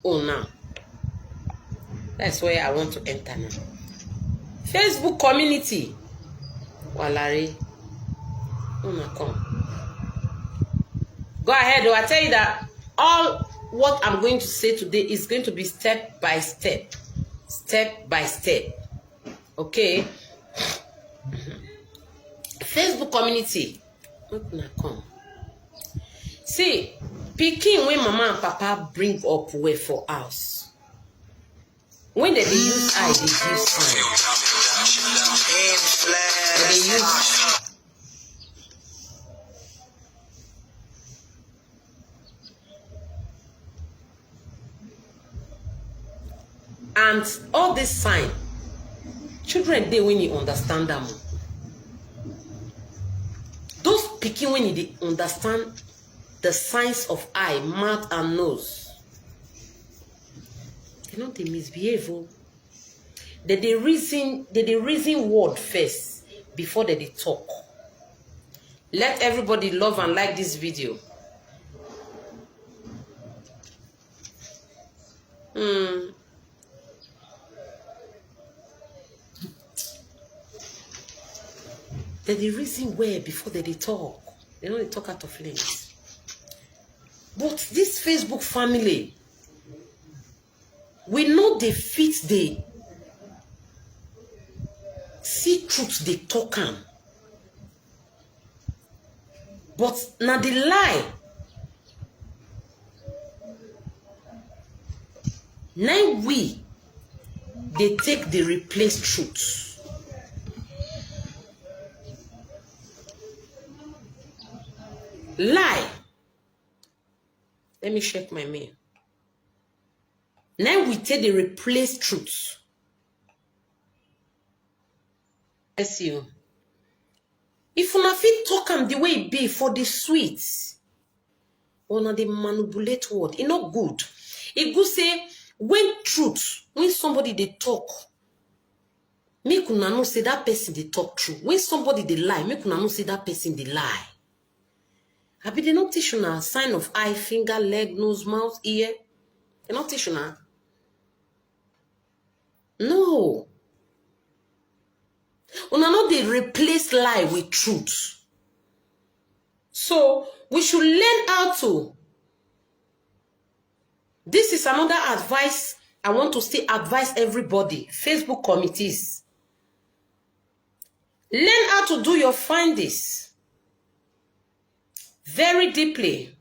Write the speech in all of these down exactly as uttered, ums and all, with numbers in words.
Oh, now. That's where I want to enter now. Facebook community. Walare. Una come. Go ahead, oh, I tell you that all what I'm going to say today is going to be step by step. Step by step. Okay? Facebook community. Make una come. See, pikin wey mama and papa bring up well for house. When dem dey use eye dey give sign. Dem dey use And all this sign, children dey when you understand them. Those pikin when you dey understand the signs of eye, mouth, and nose, they no dey misbehave. Oh. They dey reason, they dey reason word first before they dey talk. Let everybody love and like this video. Hmm. They dey reason well before they dey talk. They no dey talk out of lens. But this Facebook family, we no dey fit dey see truth dey talk am. But na the lie na we dey take dey replace truth. Lie. Let me check my mail. Na we take dey replace truth. Bless you. If una fit talk am the way e be for the sweet, una dey manipulate word. E no good. E good say when truth, when somebody dey talk, make una know say that person dey talk true. When somebody dey lie, make una know say that person dey lie. Abi they no teach una sign of eye, finger, leg, nose, mouth, ear? They no teach una? No. Una no dey replace lie with truth. So we should learn how to. This is another advice I want to still advise everybody, Facebook committees. Learn how to do your findings very deeply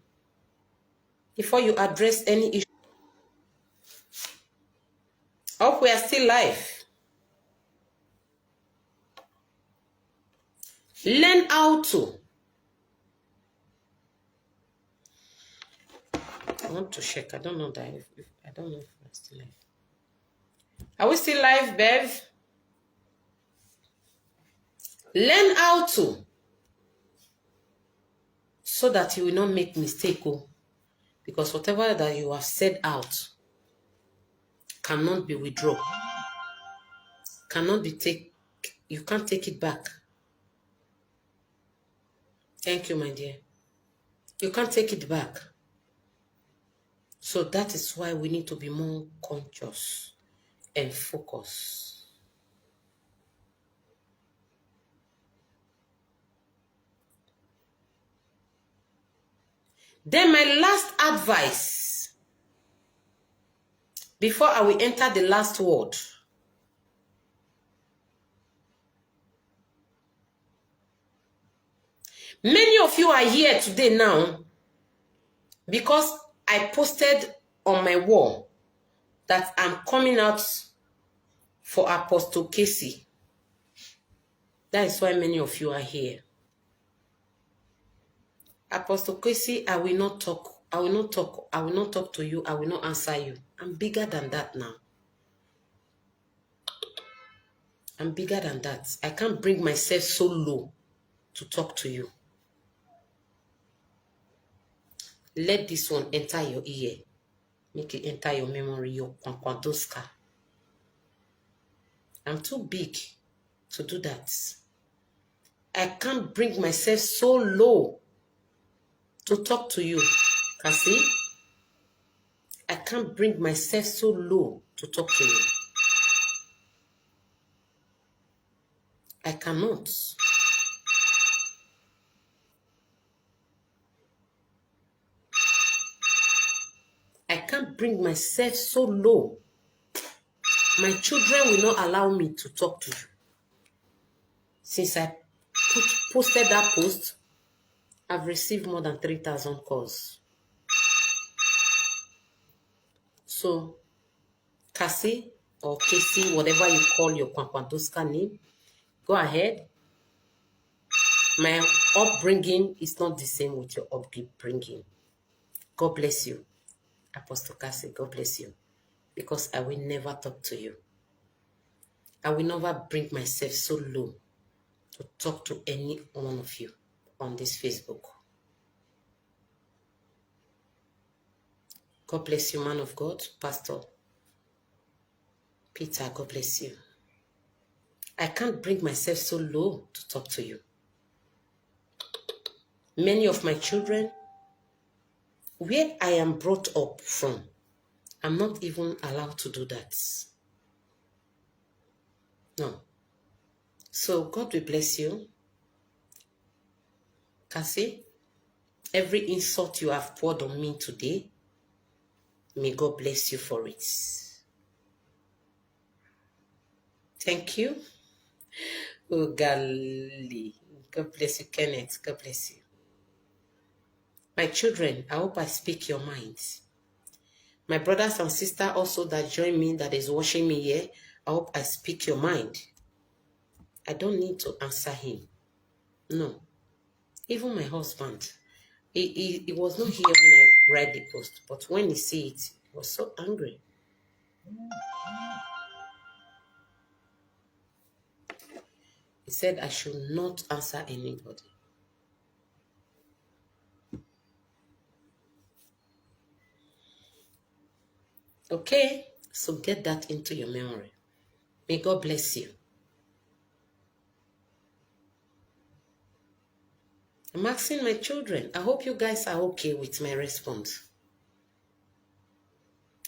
before you address any issue. Hope we are still live. Learn how to. I want to check. I don't know that if, if I don't know if we're still live. Are we still live, Bev? Learn how to, so that you will not make mistake. Oh. Because whatever that you have said out cannot be withdrawn. Cannot be take. You can't take it back. Thank you, my dear. You can't take it back. So that is why we need to be more conscious and focused. Then my last advice before I will enter the last word. Many of you are here today now because I posted on my wall that I'm coming out for Apostle Casey. That is why many of you are here. Apostle Casey, I will not talk. I will not talk. I will not talk to you. I will not answer you. I'm bigger than that now. I'm bigger than that. I can't bring myself so low to talk to you. Let this one enter your ear. Make it enter your memory, your kwankwandoska. I'm too big to do that. I can't bring myself so low to talk to you. Kasi, I can't bring myself so low to talk to you. I cannot. I can't bring myself so low. My children will not allow me to talk to you. Since I put, posted that post, I've received more than three thousand calls. So, Cassie or Casey, whatever you call your Kwankwandoska name, go ahead. My upbringing is not the same with your upbringing. God bless you, Apostle Cassie. God bless you. Because I will never talk to you. I will never bring myself so low to talk to any one of you on this Facebook. God bless you, man of God, Pastor Peter. God bless you. I can't bring myself so low to talk to you. Many of my children, where I am brought up from, I'm not even allowed to do that. No. So God will bless you. Cassie, every insult you have poured on me today, may God bless you for it. Thank you. Ugali. God bless you, Kenneth. God bless you. My children, I hope I speak your minds. My brothers and sisters also that join me, that is watching me here, I hope I speak your mind. I don't need to answer him. No. Even my husband, he, he, he was not here when I write the post, but when he see it, he was so angry. He said I should not answer anybody. Okay, so get that into your memory. May God bless you. I'm asking my children. I hope you guys are okay with my response.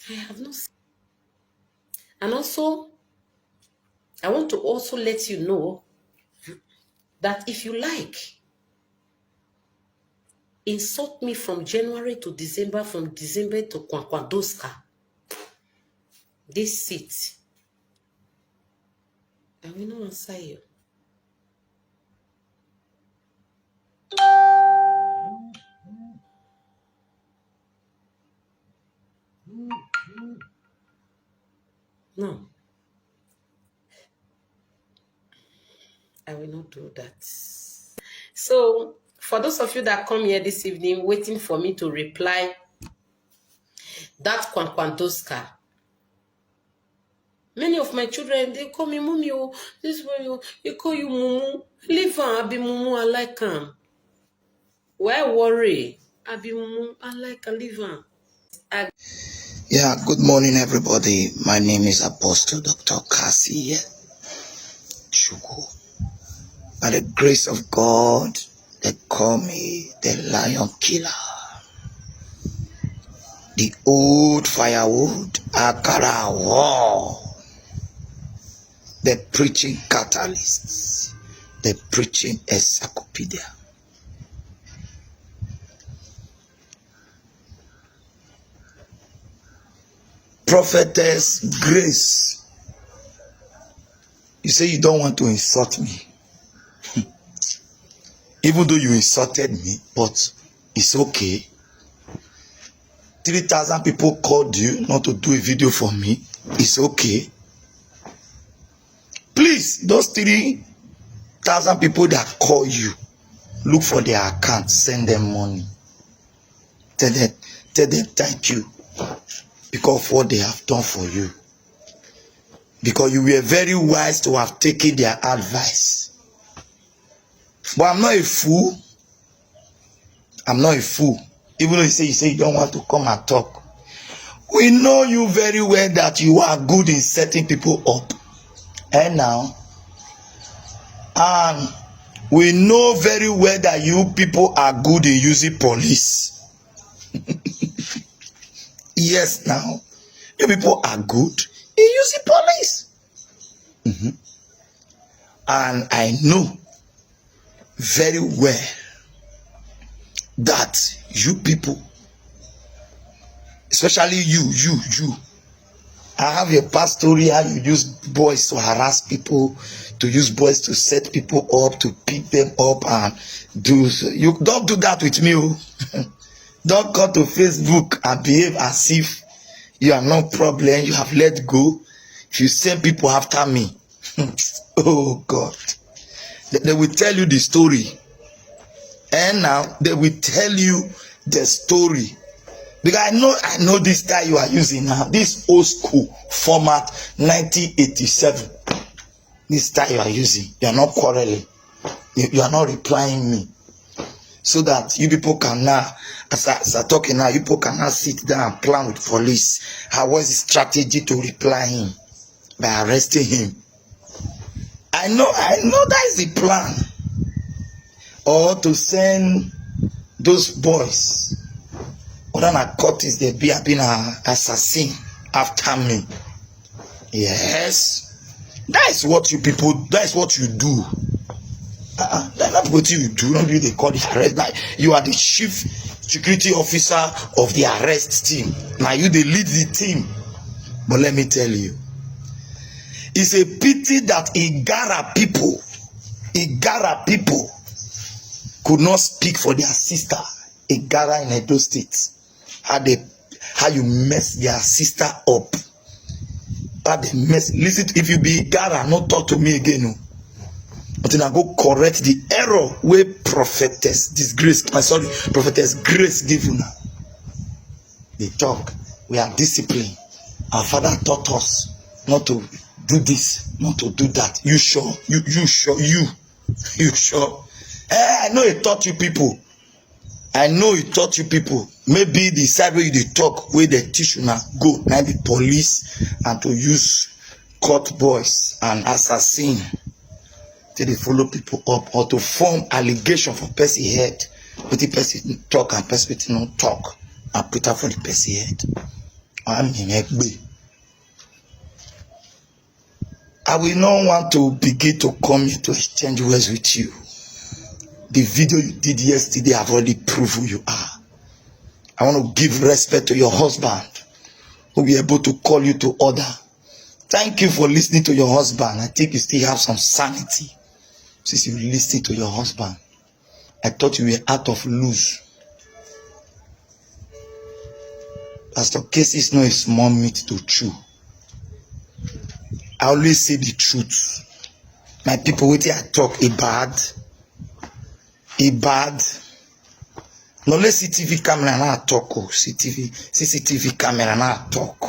I have not. And also, I want to also let you know that if you like, insult me from January to December, from December to Kwankwadoska. This seat, I will not answer you. No. I will not do that. So, for those of you that come here this evening waiting for me to reply that Kwankwandoska, many of my children, they call me mommy. Oh, this way, oh, they call you mumu. Leave am, I be mumu, I like am. Why worry? I be mumu, I like am, leave am. I Yeah, good morning, everybody. My name is Apostle Doctor Kasi Chuku. By the grace of God, they call me the Lion Killer, the old firewood, Akara War, the preaching catalyst, the preaching encyclopedia. Prophetess Grace, you say you don't want to insult me. Even though you insulted me, but it's okay. Three thousand people called you not to do a video for me. It's okay. Please, those three thousand people that call you, look for their account, send them money. Tell them, tell them thank you because of what they have done for you. Because you were very wise to have taken their advice. But I'm not a fool. I'm not a fool. Even though you say, you say you don't want to come and talk. We know you very well that you are good in setting people up. And now, and we know very well that you people are good in using police. Yes, now you people are good. He use the police. Mhm. And I know very well that you people, especially you, you, you, I have a past story how you use boys to harass people, to use boys to set people up, to pick them up and do. You don't do that with me. Oh. Don't come to Facebook and behave as if you are no problem. You have let go. If you send people after me, oh God, they, they will tell you the story. And now they will tell you the story. Because I know, I know this style you are using now. This old school format, nineteen eighty-seven. This style you are using, you are not quarreling. You, you are not replying me. So that you people can now, as I, as I talking now, you people can now sit down and plan with police. How was the strategy to reply him? By arresting him. I know, I know that is the plan. Or to send those boys, or na cultist they be, have been a assassin after me. Yes. That is what you people, that is what you do. Uh-uh. That's not what you do. Not you they call the arrest. Like, you are the chief security officer of the arrest team. Now you they lead the team. But let me tell you, it's a pity that Igara people, Igara people could not speak for their sister, Igara in Edo State. How they, how you mess their sister up. How they mess. Listen, if you be Igara, no talk to me again. Oh. But then I go correct the error where prophetess disgrace. I sorry, prophetess Grace give you now. They talk. We are disciplined. Our father taught us not to do this, not to do that. You sure? You you sure? You you sure? Eh, I know he taught you people. I know he taught you people. Maybe the side where you dey talk, where they teach you now, go now the police and to use court boys and assassin to dey follow people up or to form allegation for person head. Wetin person talk and person wetin no talk and put am for the person head. I mean, egbe. I will not want to begin to come here to exchange words with you. The video you did yesterday have already proved who you are. I want to give respect to your husband who be able to call you to order. Thank you for listening to your husband. I think you still have some sanity since you listen to your husband. I thought you were out of loose. Pastor Casey is not a small meat to chew. I always say the truth. My people, wetin I talk, e bad. E bad. No, let C T V camera now talk. Oh, C T V, C C T V camera now talk.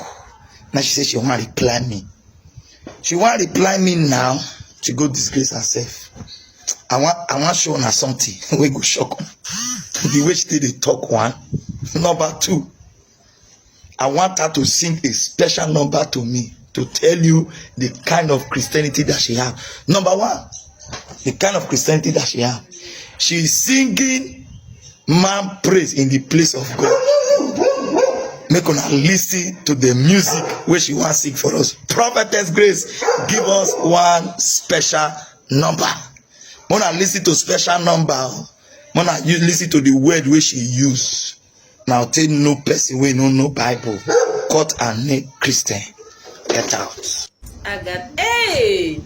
Now she says she want to reply me. She want to reply me now. She go disgrace herself. I want, I want show her something. We go shock her. The way she did the talk one. Number two, I want her to sing a special number to me to tell you the kind of Christianity that she have. Number one, the kind of Christianity that she have. She is singing man praise in the place of God. Make una listen to the music where she want sing for us. Prophetess Grace, give us one special number. When I listen to special number, when I listen to the word where she use, now take no person wey no know Bible, cut and name Christian. Get out. Agat. Hey!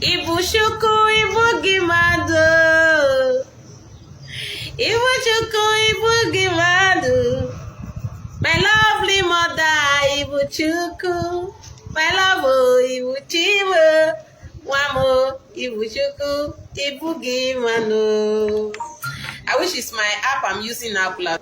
Ibuchuku Ibugimado. Ibuchuku Ibugimado. My lovely mother, Ibuchuku. My love, oh, Ibuchiwo. Wamo, Ibuchuku, Ibugimado. I wish it's my app I'm using now, Kula.